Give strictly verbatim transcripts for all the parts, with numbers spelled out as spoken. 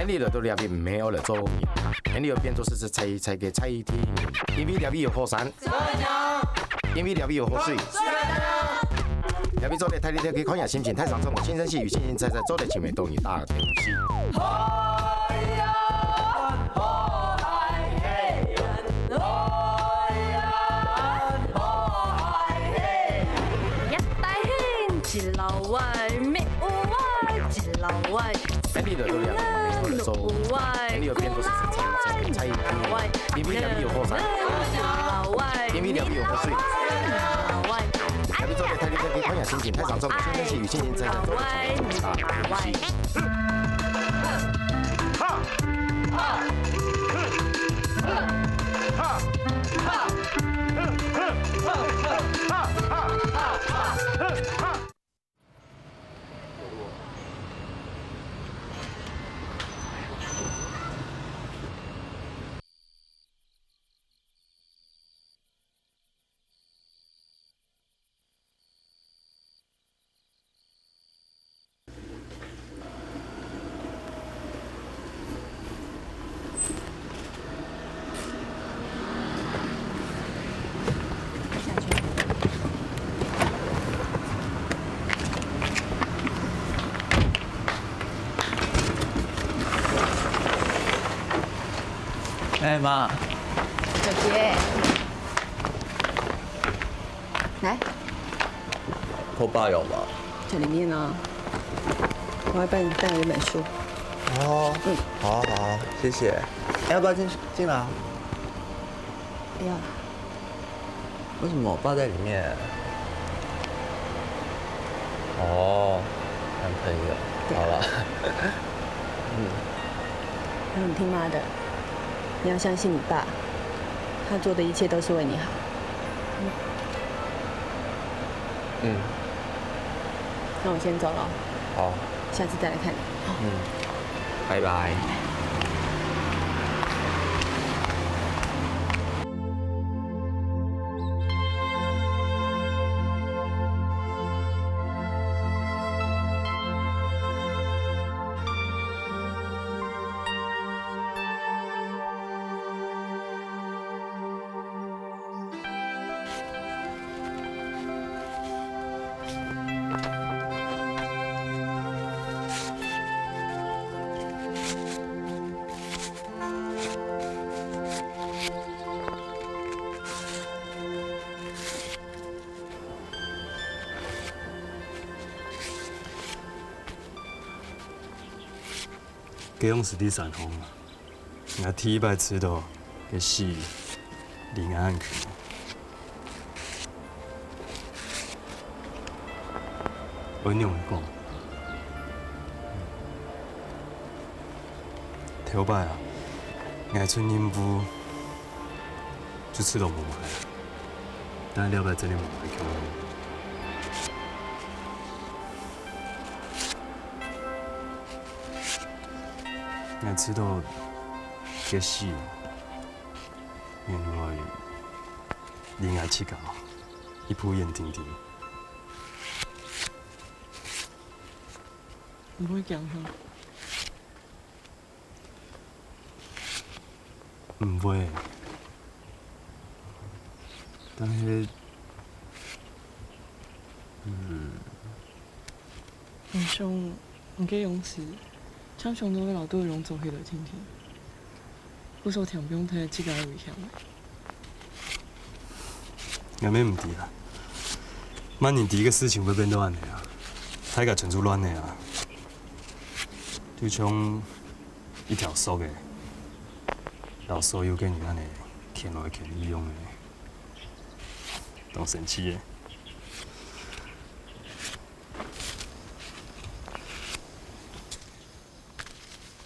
你來到這位毋係愛來做人，你愛變做係，係菜，菜个菜天，因為這位有好山，因為這位有好水，這位做得大力跳去看下心情，太上衝，新鮮係有信心，菜菜做得請美東西大東西。一大興，一老外，咩有外，一老外。 哎，你來到這位，你來做，哎，你愛變做係，係菜天，因為這位有好山，因為這位有好水，這位做得大力跳去看下心情，太上衝，新鮮係有信心，菜菜做得請美東西大東西。哎，媽。小杰，來。 破包有嗎？在裡面啊，我還幫你帶了一本書。哦，嗯。好啊，好啊，謝謝。哎，要不要進，進來啊？不要。為什麼？包在裡面。哦，男朋友，對啊。好吧。嗯。然後你聽媽的，你要相信你爸，他做的一切都是為你好。 嗯。那我先走了。好。下次再來看你。嗯，拜拜。該樣係第三項啊。 𠊎第一擺知道該死離𠊎恁近。愛仰般講？頭擺啊，𠊎出任務就知道無麼个，但這擺真个無麼个共樣。 𠊎知道該死原來離𠊎自家一步遠定定。毋會驚嚇？毋會。但係，嗯。 你想，你个勇氣，像想到个老豆勇做起來定定，故所聽毋用忒自家个危險个。𠊎乜毋知啊，麼人知个事情會變到恁呢啊，大家全就亂了啊，就像一條索仔，摎所有个人恁呢牽來牽去用个，當生趣个。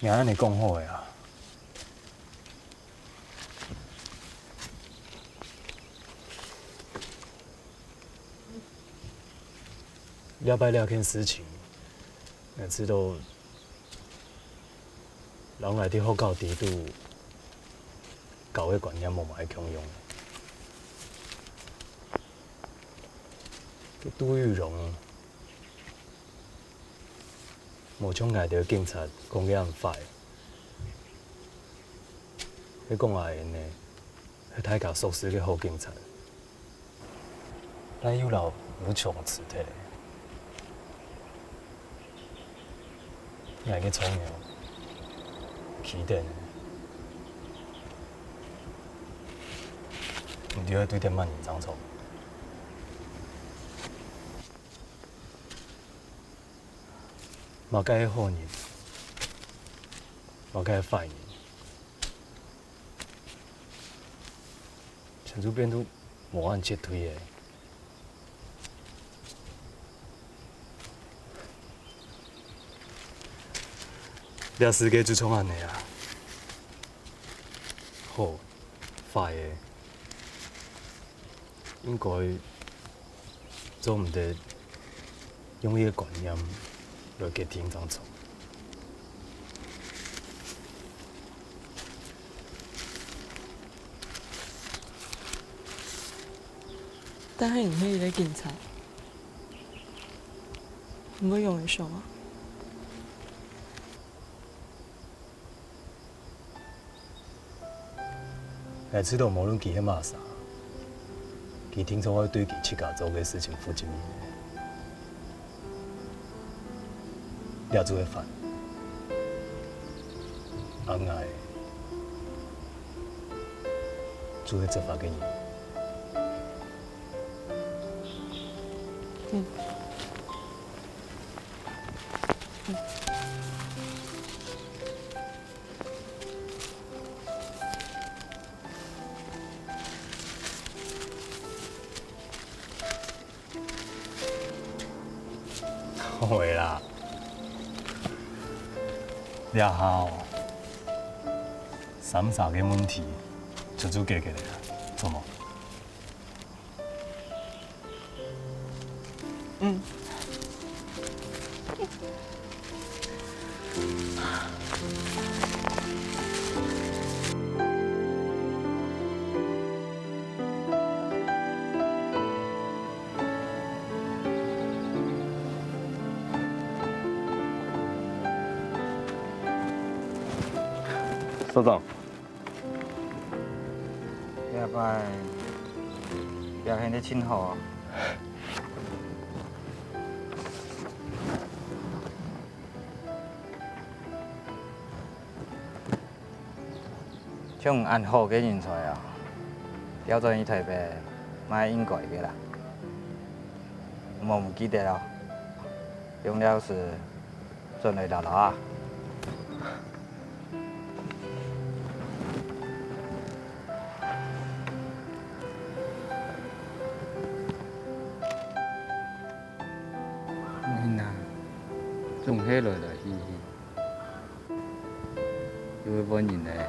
𠊎恁呢講好个啊。這擺這件事情，𠊎知道，摎𠊎在學校裡肚教个觀念無麼个共樣。該杜玉榮， 無像𠊎兜警察講个恁壞，你講阿英呢，係大家熟識个好警察，但又摎你搶辭忒。𠊎个餔娘，企等，你知愛對等麼人正著？麼个係好人？麼个係壞人？ 親像變到無恁絕對咧。這世界就像恁呢啊，好、壞个，應該做毋得用一个觀念來決定正著。 但係你係一个警察，你會仰般想啊？𠊎知道無論佢係麼儕，佢定著會對佢自家做个事情負責任。 這就係犯。啊𠊎就係執法个人。嗯。好个啦，這下哦，三儕个問題就就解決了，著無？嗯。 所長，這擺表現得真好哦。 像恁好个人才啊，調轉去臺北，嘛係應該个啦。莫毋記得哦，用了時轉來摎摎啊。嗯啊，總係來來去去。 又會換人咧。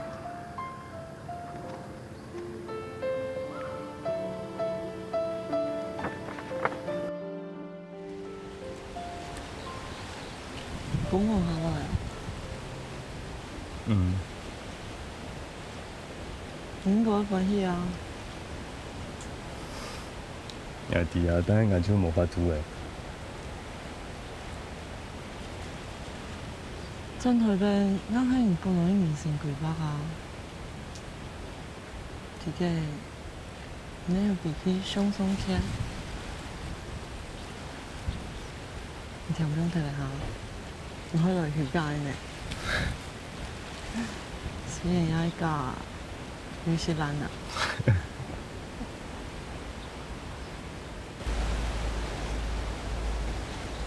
分我下來啊。嗯。你應該歡喜啊。𠊎知啊，但係𠊎就無法度誒。 轉臺北，𠊎看你本來人生規劃啊。這個，你有比佢想像強。你聽毋聽得哈？你會來休假个呢？雖然也係假， 紐西蘭啊。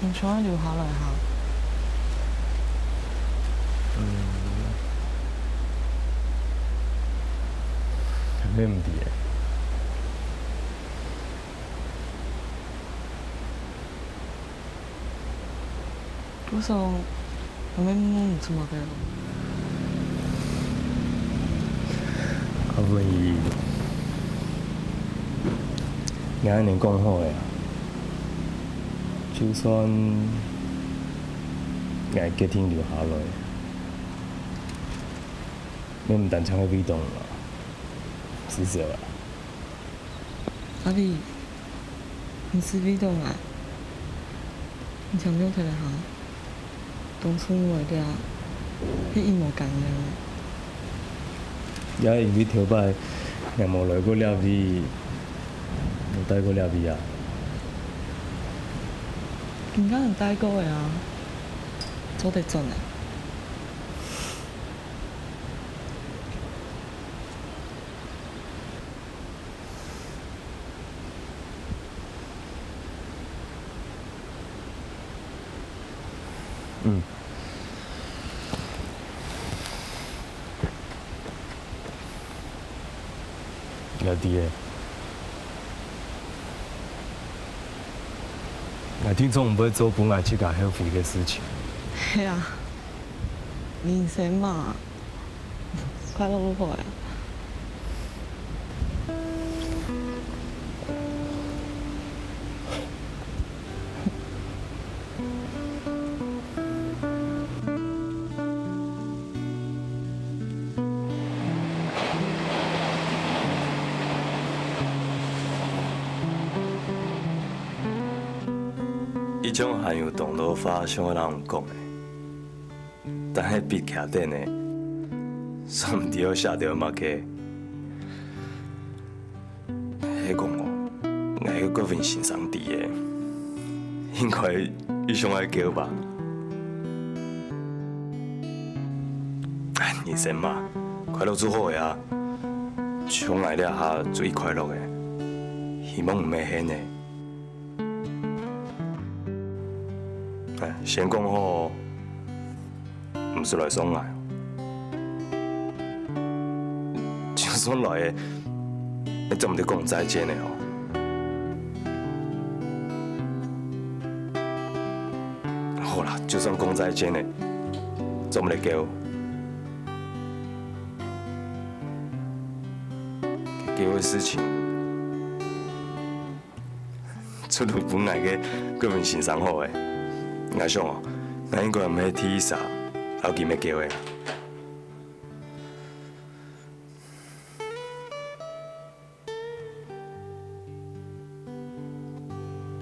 你想愛留下來哈？嗯，還毋知誒。 故所，𠊎乜問你做麼个哦？阿文姨，𠊎摎你講好个啊，就算𠊎決定留下來，乜毋單淨係為著你啊，至少啊。阿偉， 你係為著𠊎，你聽毋聽得哈？當初𠊎這係一無干擾个。也因為頭擺𠊎無來過這位，無戴過這位啊。人家有戴過个啊，做得準个。 嗯。𠊎知个。𠊎定著毋會做分𠊎自家後悔个事情。係啊，人生嘛， 快樂就好啊。一種還有當多話想愛摎你講个。 但係筆徛等呢，煞毋知愛寫兜麼个。係講哦，𠊎个國文先生知个，應該又想愛噭吧？唉，人生嘛，快樂就好个啊，像𠊎這下最快樂个，希望毋係你。 哎，先講好，毋使來送𠊎。就算來了，你做毋得講再見了哦。好啦，就算講再見了，做毋得噭。噭个事情， 出路分𠊎个國文先生好了。𠊎想哦，𠊎應該毋係第一儕摎佢乜噭个啦。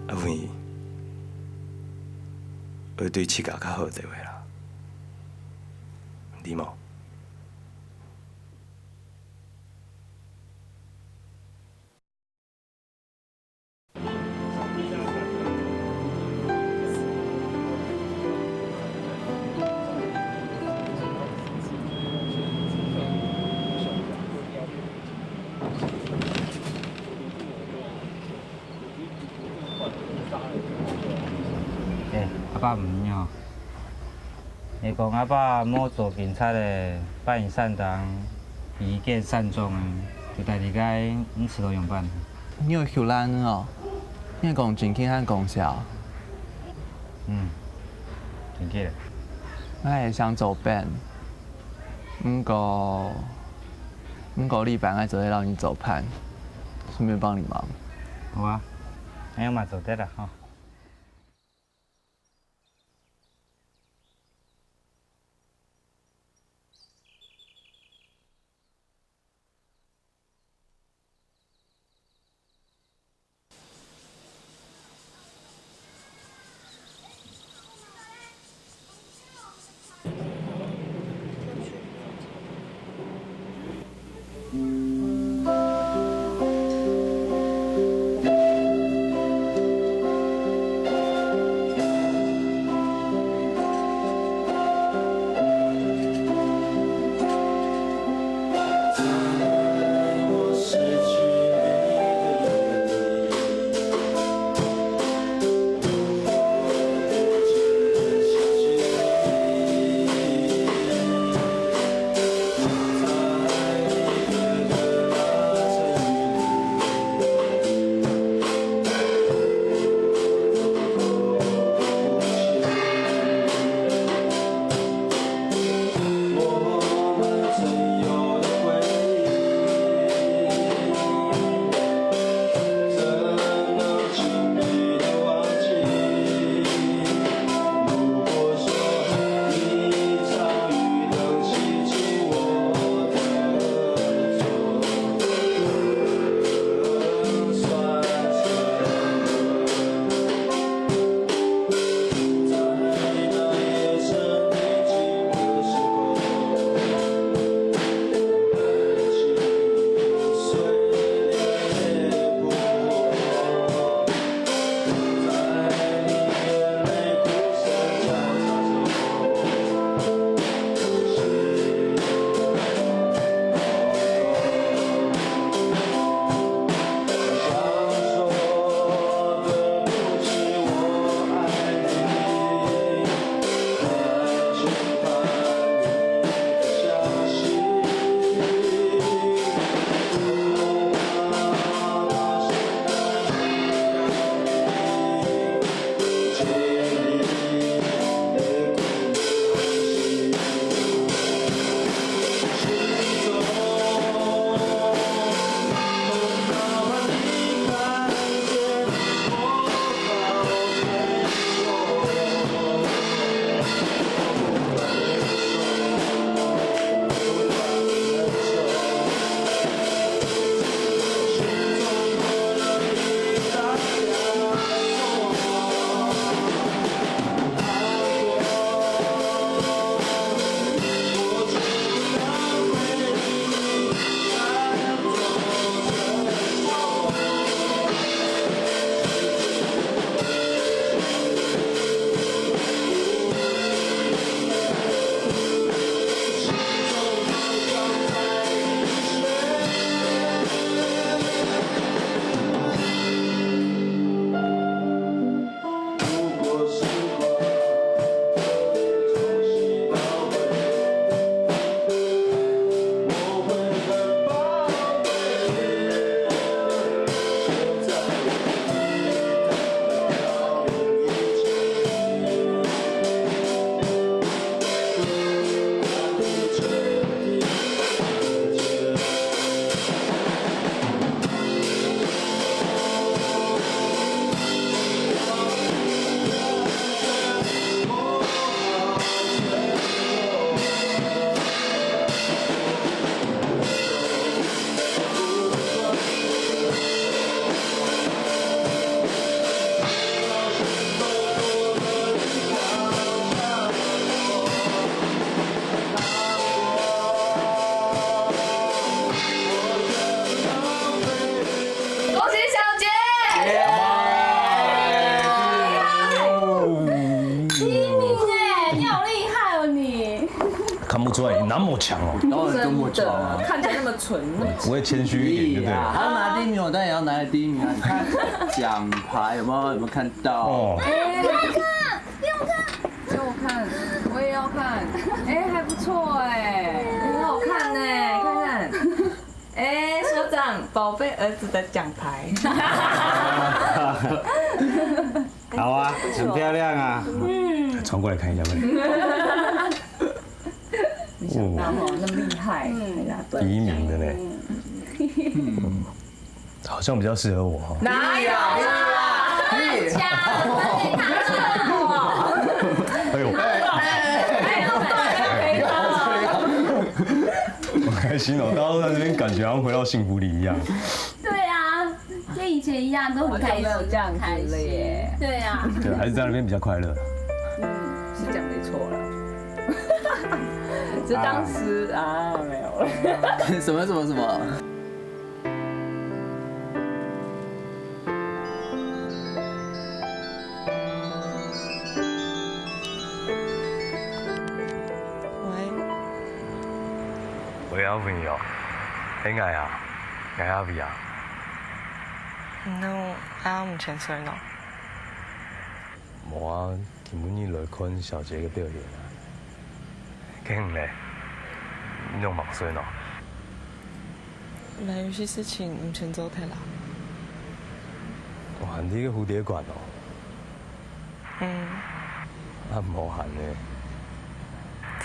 阿文，愛對自家較好兜仔啦，知無？ 欸，阿爸毋要。你講阿爸無做警察个，拜二山頂一見山中个，就帶離開，你試著仰般？你有後生哦？你講真氣還講笑？嗯，真氣个。𠊎也想做兵，毋過，毋過禮拜𠊎做得摎你做伴，順便幫你忙。好啊，恁樣嘛做得啦，吼。看不出来，你那么强哦。当然跟我讲啊。真的，看起来那么纯，那么我也谦虚一点，对不对？啊，他拿第一名，我当然也要拿第一名啊！你看奖牌有没有？有没有看到？哦，哎，不用看，不用看，给我看，我也要看。哎，还不错哎，很好看呢，看看。哎，所长，宝贝儿子的奖牌。好啊，很漂亮啊。传过来看一下，快点。没想到哦，那么厉害，嗯，哎呀，对。第一名的呢，嗯，好像比较适合我哈。哪有啦？屁！假的，你拿错了。哎呦，哎，哎，哎，好开心哦！大家都在这边，感觉好像回到幸福里一样。对啊，跟以前一样，都很开心，好久没有这样子了耶。对啊。对，还是在那边比较快乐。嗯，是讲没错啦。只是当时啊，没有了。什么什么什么？喂。喂，阿偉哦，係𠊎啊，𠊎阿偉啊。你恁暗毋潛水喏？無啊，今晡日來看小杰个表演啊。該你咧，你仰無睡喏？ 還有些事情毋先做忒啦。還在該个蝴蝶館哦。嗯。啊，無閒呢。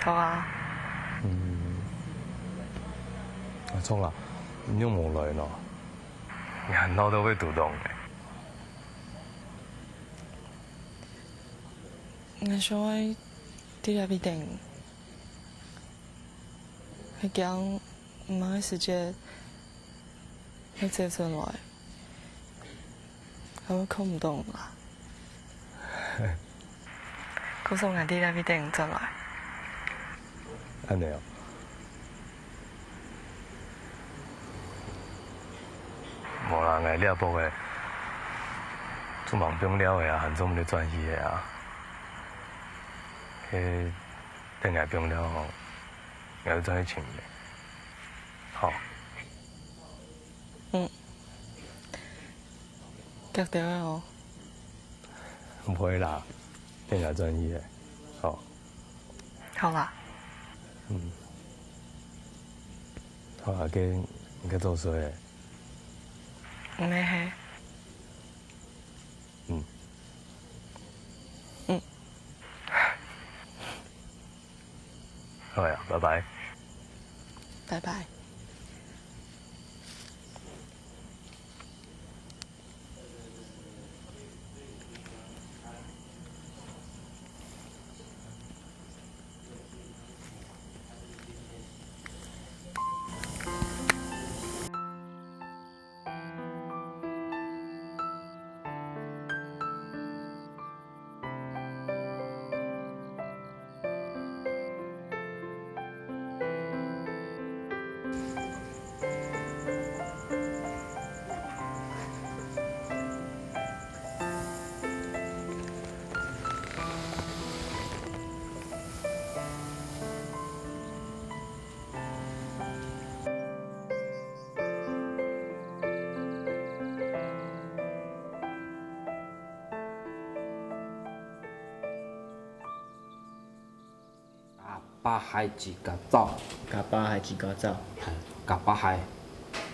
著啊。嗯。啊，著啦，你又無來喏。你還鬧到會肚痛呢。𠊎想愛在這位等你。 𠊎驚毋好个時節，𠊎走轉來，𠊎會看毋到你啦。故所𠊎在這位等你轉來。恁呢哦。無啦，𠊎這駁个，做吂放尞个啊，還做毋得轉去个啊。該 等𠊎放尞吼，𠊎就轉去尋你。好。嗯。遽兜仔哦。毋會啦，等𠊎轉去个。好。好啦。嗯。好啦，該，你較早睡咧。毋係。 嗯。嗯。好呀，拜拜。拜拜。甲蟹自家走。甲蟹自家走。甲蟹。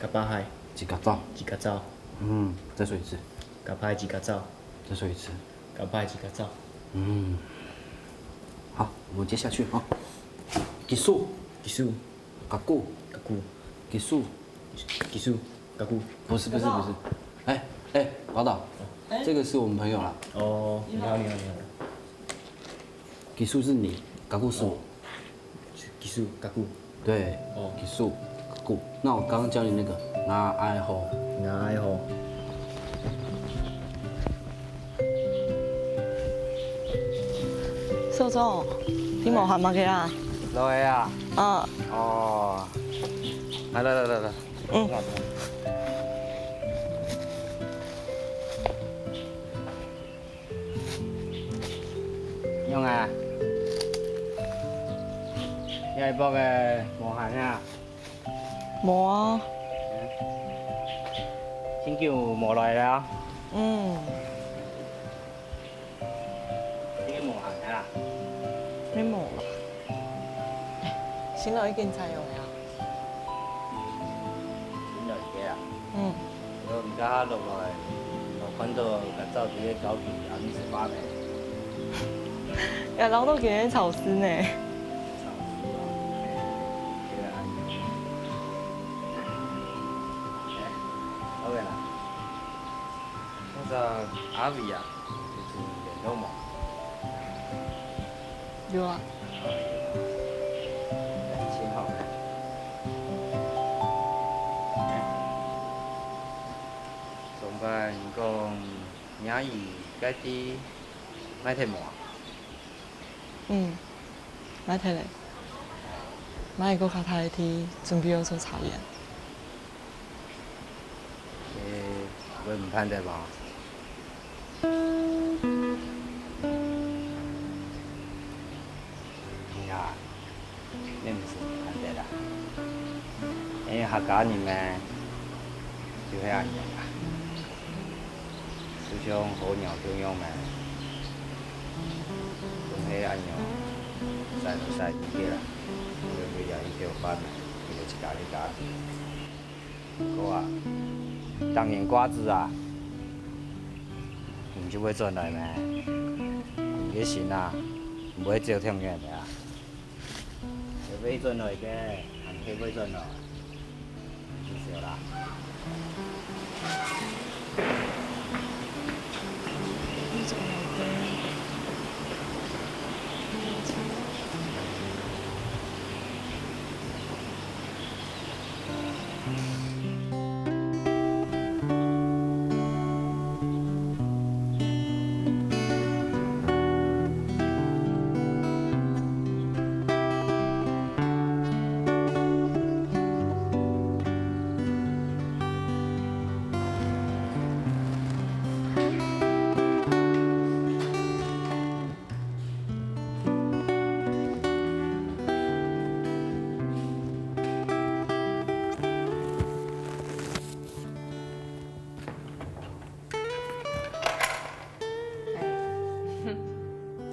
甲蟹。自家走。自家走。嗯，再說一次。甲蟹自家走。再說一次。甲蟹自家走。嗯。好，我们接下去啊。技術。技術。甲骨。甲骨。技術。技術。甲骨。不是，不是，不是。哎，哎，宝岛，哎。这个是我们朋友啦。哦，你好，你好，你好。技術是你，甲骨是我。技術，甲骨。对，哦。技術，甲骨。那我刚刚教你那个，吾愛好。吾愛好。 所長，你無閒麼个啊？落雨啊？啊。哦。來來來來來。嗯。仰啊？你這一駁个無閒啊？無啊。真久無來了。嗯。你無閒啊？你無啦。新樓已經採用了。新樓已經啊？嗯。 毋過毋敢下落來，我看到較早佇咧搞球，也毋識發呢。也摎到今日潮濕呢。潮濕啊，原來恁樣。欸，好个啦。那個阿偉啊，有同你聯絡無？有啊。 真好。上擺你講，若姨該地賣忒無啊？嗯，賣忒咧。買一個較大个地，準備愛做茶園。 欸，會毋盼得無？你啊，你毋使毋盼得啦。因為客家人呢，就係恁樣啦。就像候鳥共樣呢，總係恁樣，徙來徙去个啦，為了一口飯呢，為了一家一家。 哥啊，當年瓜子啊，你就會轉來咩？你个心啊，毋會走忒遠个啊。會轉來个，還係會轉來。你笑啦。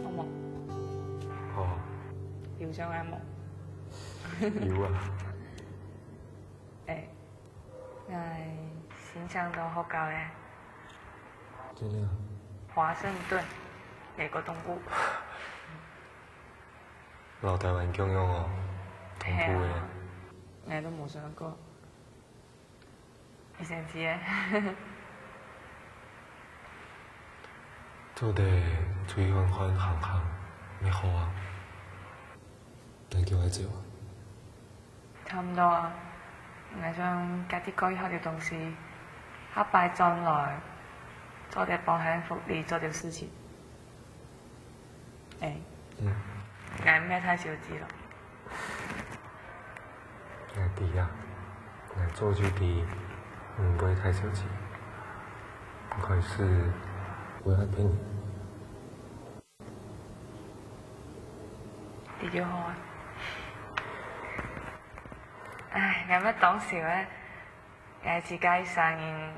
好無？好。有想愛無？有啊。欸，𠊎新搶到學校咧。真个啊？華盛頓，美國東部。摎臺灣共樣哦，東部个。係啊，𠊎都無想過。 你先知个。做得出去看看行行，也好啊。恁久愛走啊？差毋多啊。𠊎想家己過一下个東西，下擺轉來，做得幫閒屋裡做點事情。 欸，嗯。𠊎毋係大小姐咯。𠊎知啊，𠊎早就知你毋會大小姐，開始會愛騙人。這就好啊。唉，𠊎乜當愁欸，𠊎自家一儕人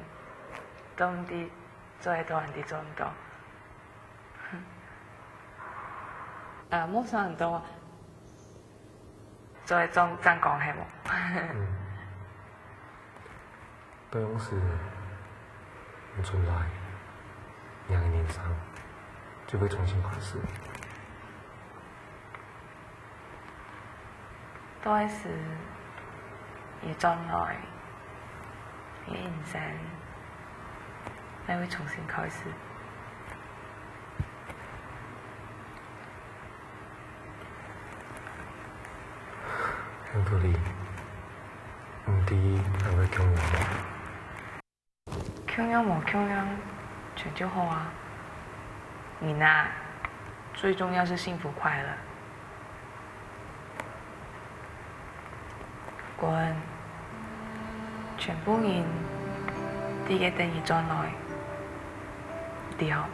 都毋知做得到還係做毋到。 啊，無想到啊，做得做正講係無？嗯。到當時，你轉來，你个人生就會重新開始。 到該時，你轉來，你个人生，也會重新開始。有道理，毋知還會共樣無？ 共樣無共樣，全就好啊。人啊，最重要係幸福快樂。願全部人在該等你轉來，你好。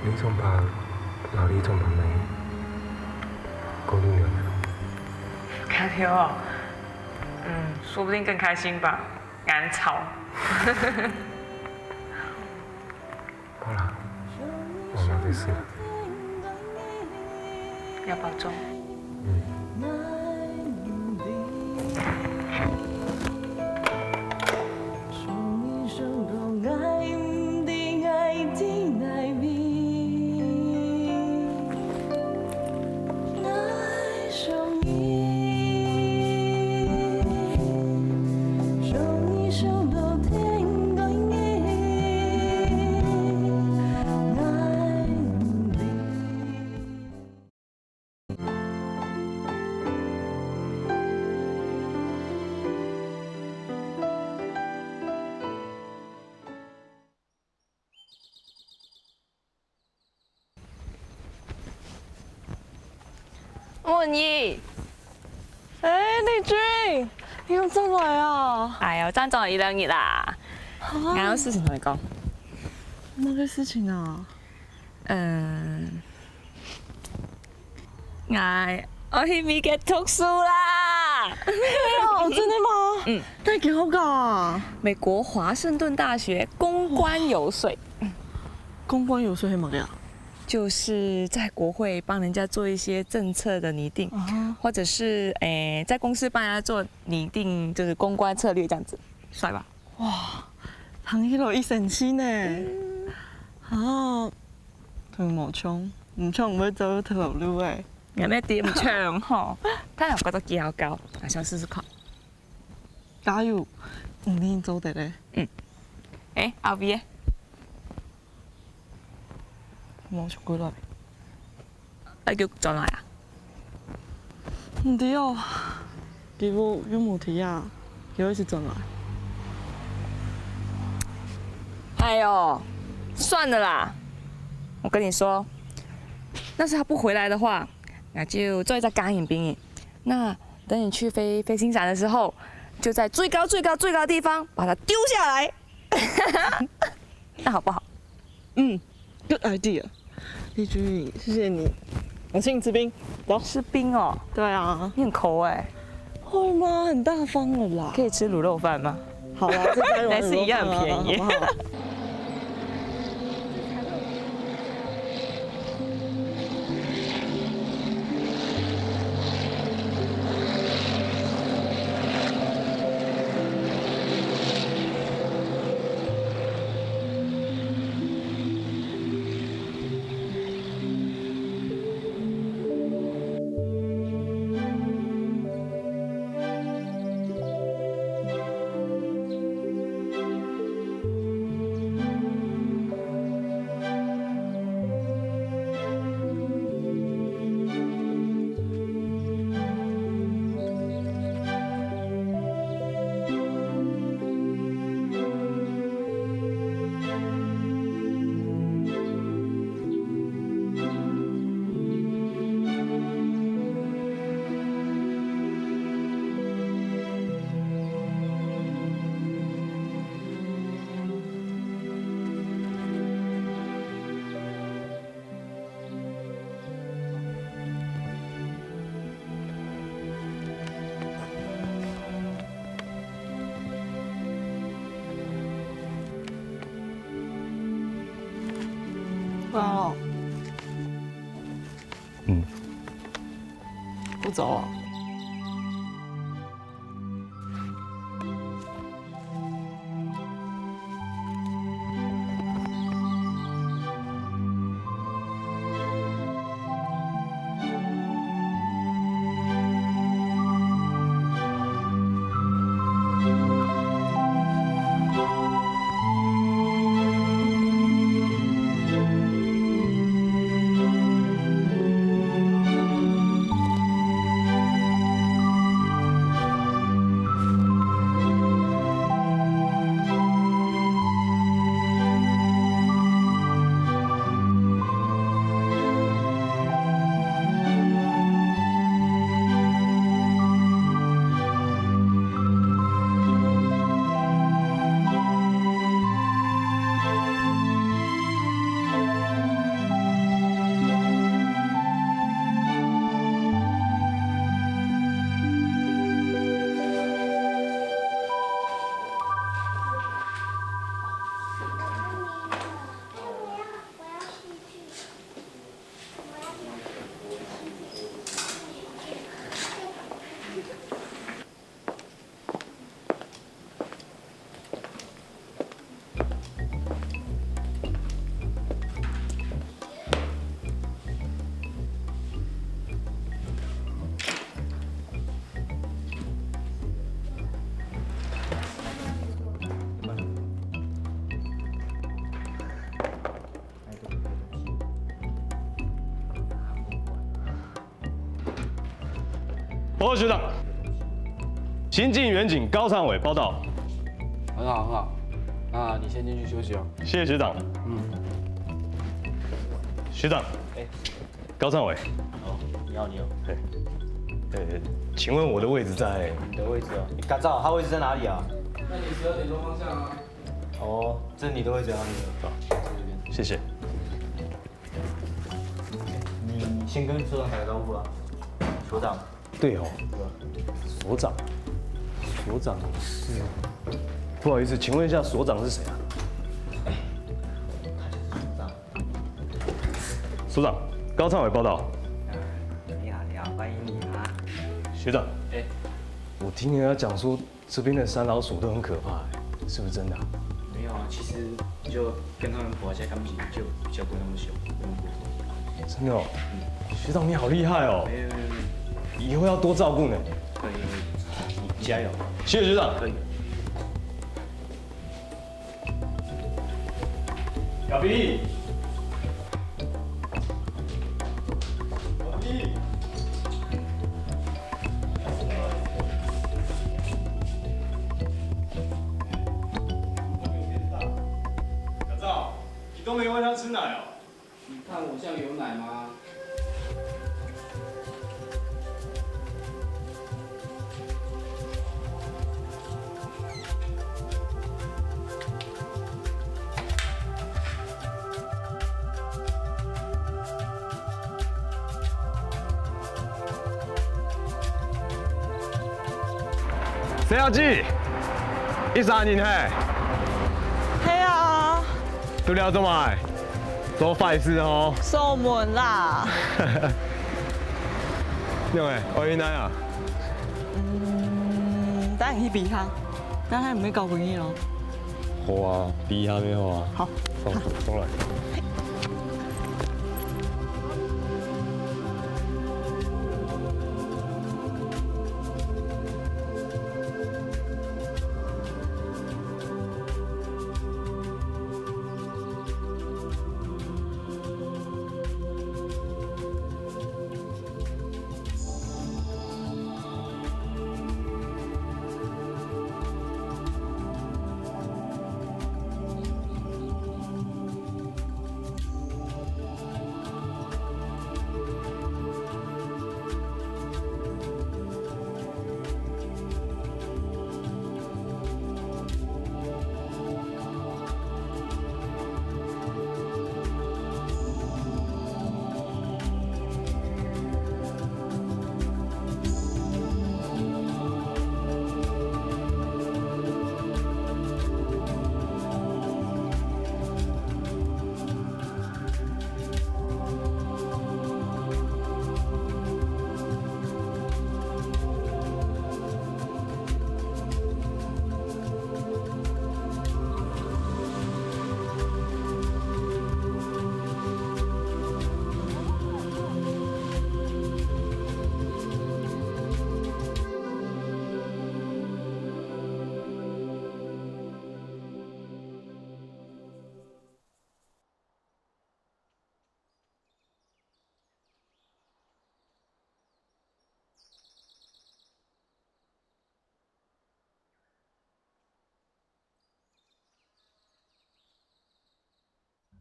你上班，老弟上班呢？過六年了。看到哦，嗯，說不定更開心吧，難吵。好啦，我忙的事了。要保重。文怡，哎，麗君，你又轉來啊？哎喲，轉來一兩日啦。啊？𠊎有事情同你講。麼个事情啊？嗯， 𠊎愛去美國讀書啦！哎喲，真的嗎？嗯。哪間學校啊？美國華盛頓大學公關遊說。公關遊說係麼个啊？就是在國會幫人家做一些政策的擬定，啊哈。或者是，誒，在公司幫人家做擬定，就是公關策略這樣子，帥吧？哇，聽起來異生趣呢。啊， 同你無像，毋像會走這條路誒。𠊎乜知毋像吼，但𠊎覺得幾好搞，𠊎想試試看。加油，你一定做得个。嗯。誒，後壁誒？無出過來。愛叫轉來啊？ 毋知哦，佢又無提啊，佢會係轉來。哎喲，算了啦，我跟你說，要是他不回來的話，那就做一隻假人兵。那等你去飛飛行傘的時候，就在最高最高最高的地方把它丟下來，那好不好？嗯，good idea。 麗君，謝謝你，我請你吃冰，走。吃冰哦？對啊。你很摳欸。會嗎？很大方了啦。可以吃滷肉飯嗎？好啦，這家有滷肉飯啊，還是一樣很便宜。好不好？ 哇哦。嗯。不走哦。报告学长，新进远景高昌伟报道。很好，很好。那你先进去休息哦。谢谢学长。嗯。学长，哎。高昌伟。哦，你好，你好。对。呃，请问我的位置在？你的位置哦？你敢知道他位置在哪里啊？那你十二点钟方向啊。哦，这你的位置啊，你的。好，谢谢。你先跟所长打个招呼啊，所长。对哦，所长，所长是，不好意思，请问一下，所长是谁啊？他就是所长。所长，高昌伟报道。你好，你好，欢迎你啊。学长，哎。我听人家讲说，这边的山老鼠都很可怕欸，是不是真的啊？没有啊，其实你就跟他们跑一下，他们就比较不会那么凶，不用过。真的哦，学长你好厉害哦，没有没有没有，以后要多照顾呢。可以可以，你加油。谢谢学长。可以。 小B，小B，小赵，你都没喂他吃奶哦？你看我像有奶吗？ 細阿姊，一儕人嘿？係啊。做了做麼个？做壞事哦。鎖門啦。仰仔，愛去哪啊？嗯，帶你去比賽，但係毋會交分你咯。 好啊，比下面好啊。好。上，上來。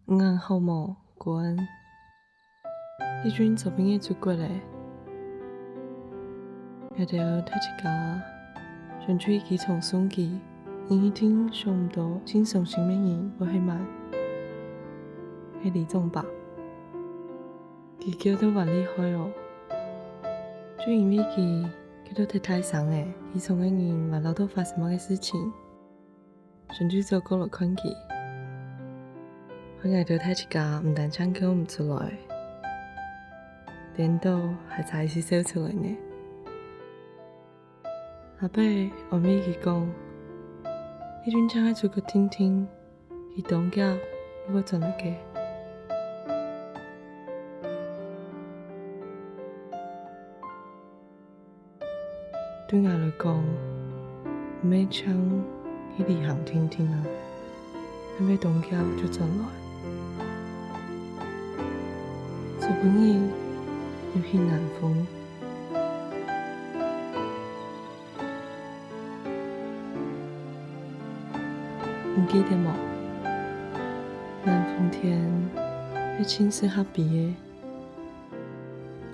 你還好無，君？一俊昨晡日出國咧。𠊎兜大自家全去機場送佢，你一定想毋到盡傷心个人會係麼人，係里長伯。佢噭到還厲害哦！就因為佢噭到忒大聲咧，機場个人還恅著發生麼个事情。 順手走過來看佢，害𠊎兜大自家毋單淨噭毋出來，顛倒還差一息笑出來呢。阿伯安慰佢講：「一俊正愛出國定定，佢當遽就會轉來个。」 對𠊎來講，毋係淨去旅行定定啊，係愛當遽就轉來。昨晡日又去南豐，你記得無？南風天係盡適合飛个。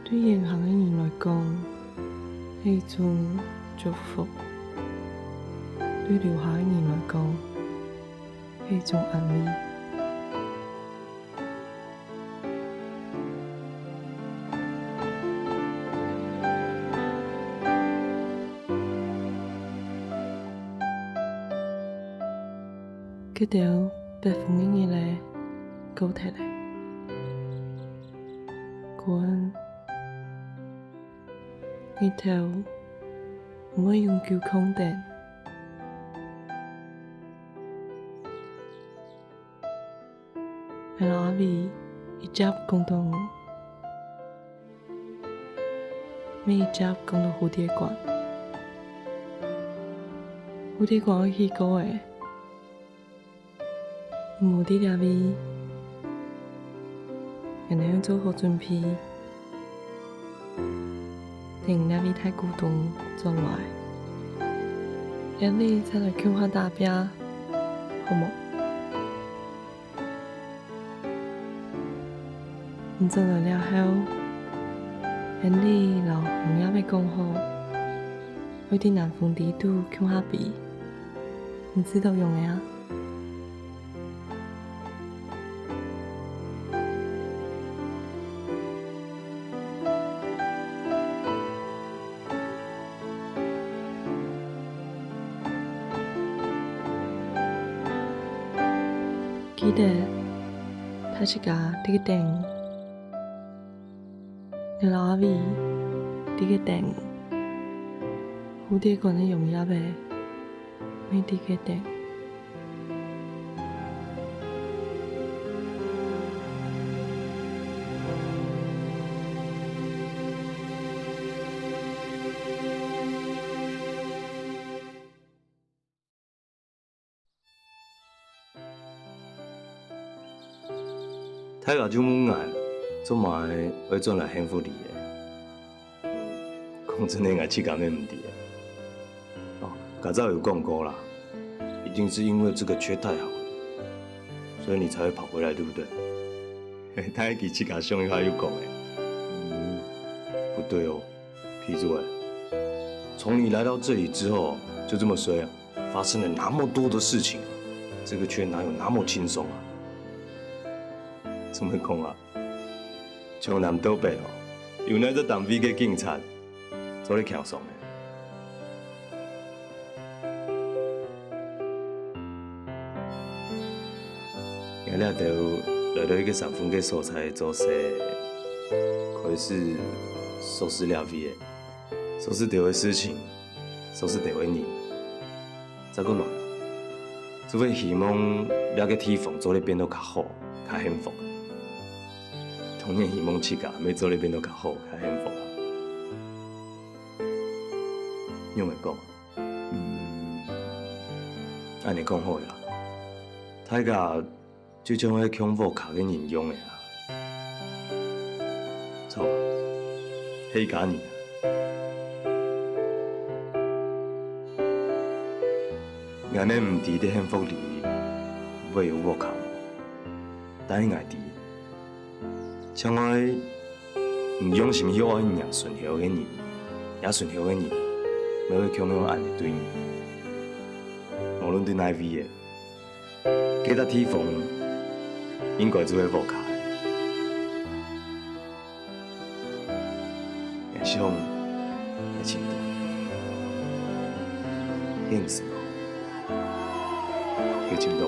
對遠行个人來講，係一種祝福；對留下个人來講，係一種安慰。 該兜發風个日仔過忒咧。君，日頭毋會永久囥等。 𠊎摎阿偉一接講到你，乜一接講到蝴蝶館。蝴蝶館愛起歌咧，你無在這位，𠊎等愛做好準備，等你這位大股東轉來，𠊎等再來共下打拚，好無？ 你轉來了後，𠊎等摎紅葉仔講好，愛在南風裡肚共下飛，你試著用咧啊？ 記得，大自家在該等，𠊎摎阿偉在該等，蝴蝶館个紅葉仔乜在該等。 大家就問𠊎，做麼个會轉來幸福里个？講真个，𠊎自家乜毋知。哦，較早有講過啦，一定是因為這個缺太好了，所以你才會跑回來，對不對？大家自家想一下又講欸。嗯，不對哦，皮主任，從你來到這裡之後，就這麼衰啊？ 發生了那麼多的事情，這個缺哪有那麼輕鬆啊？怎麼講啊？從南到北哦，有哪隻單位个警察做得輕鬆个？𠊎這兜來到一個山峰个所在做事，開始熟識這位个，熟識兜个事情，熟識兜个人。 再過來，就會希望這個地方做得變到較好、較幸福。當然希望自家乜做得變到較好、較幸福啊。仰般講？嗯，恁呢講好了啦，大家 就像該共屋下个人樣仔啊。著，係一家人啊。𠊎乜毋知得幸福里會有屋下無，但係𠊎知，像𠊎毋用心去愛若脣頭个人，若脣頭个人乜會共樣恁呢對你。無論在哪位仔， 該搭地方應該就係屋下。𠊎想，𠊎盡多，現實哦，有盡多。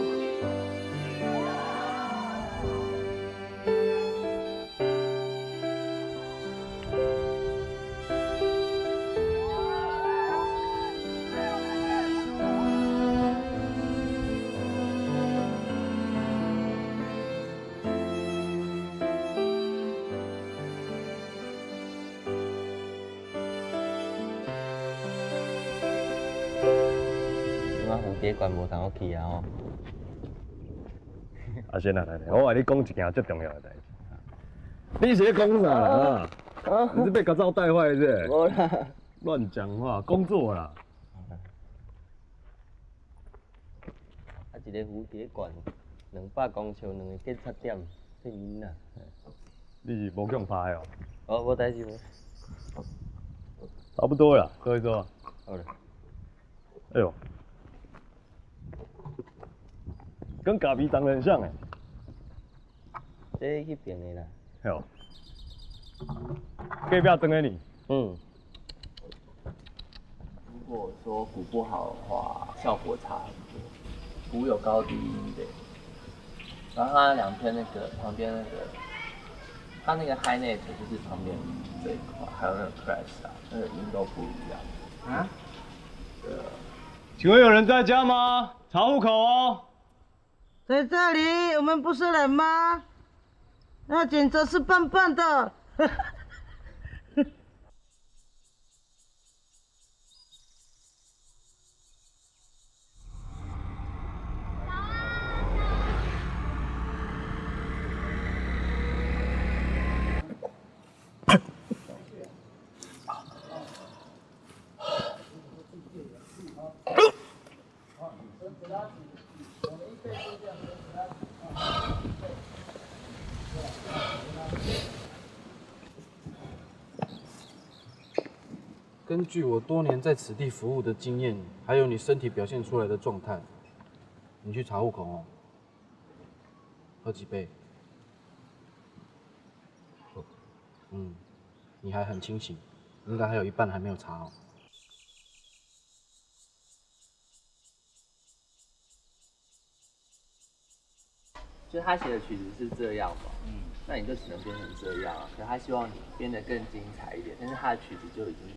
這擺蝴蝶館無通好去啊吼。阿仙啊，來來，我共你講一件最重要的代誌。你是咧講啥啦？啊？你是被甲照帶壞是不是？無啦。亂講話，工作啦。啊，一个蝴蝶館，兩百公尺，兩个警察點，這囡仔。你是無共拍的哦？哦，無代誌無。差不多啦，做一做啊。好了。哎喲，跟咖啡長得很像哎。這彼爿的啦。嘿哦。隔壁庄的呢？嗯。 如果說鼓不好的話，效果差很多。鼓有高低音的，然後它兩片那個旁邊那個，它那個 high note 就是旁邊這一塊，還有那個 crash 啊，那個音都不一樣。啊？對啊。請問有人在家嗎？查戶口哦。在這裡，我們不是人嗎？那簡直是笨笨的。 根据我多年在此地服务的经验，还有你身体表现出来的状态，你去查户口哦。喝几杯。嗯，你还很清醒，应该还有一半还没有查哦。 就他写的曲子是这样嘛，嗯，那你就只能编成这样啊。可他希望你编得更精彩一点，但是他的曲子就已经